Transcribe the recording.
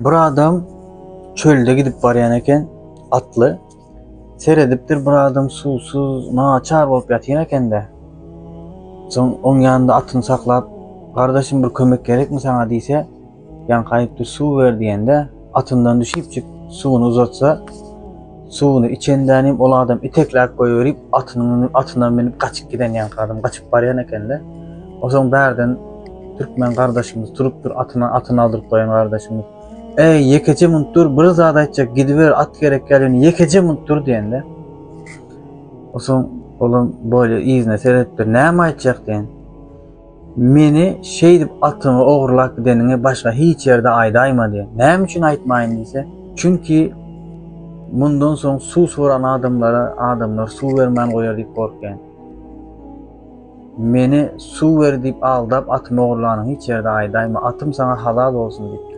Bir adam çölde gidip barýan eken, atly. Seredipdir bir adam suwsuz, naçar bolup ýatýan eken-de. Soň oň ýanynda atyny saklap, Gardaşym bir kömek gerekmi saňa diýse, ýaňky aýypdyr suw ber diýende, atyndan düşüpjik suwuny uzatsa, suwuny içendenim ol adam itekläp goýberip, atynyň atyna münüp gaçyp giden ýaňky adam gaçyp barýan eken-de. Onsoň bärden türkmen gardaşymyz turupdyr, atyna atyny aldyryp goýan gardaşymyz. Eý, ýekeje munt dur, bir zat aýtjak, gidiber, at gerek ýaly, ýöne ýekeje munt dur diýende. Onsoň olam bolýa yzyna seredipdir, näme aýtjak diýen. Meni şeýdip atyňy ogurlap gideniňi başga hiç ýerde aýdaýma diýen. Näme üçin aýtmaýyn diýse, çünki mundan soň suw soran adamlara adamlar suw bermän goýar diýip gorkýan. Meni suw ber diýip aldap atymy ogurlanyňy hiç ýerde aýdaýma, atym saňa halal bolsun diýipdir.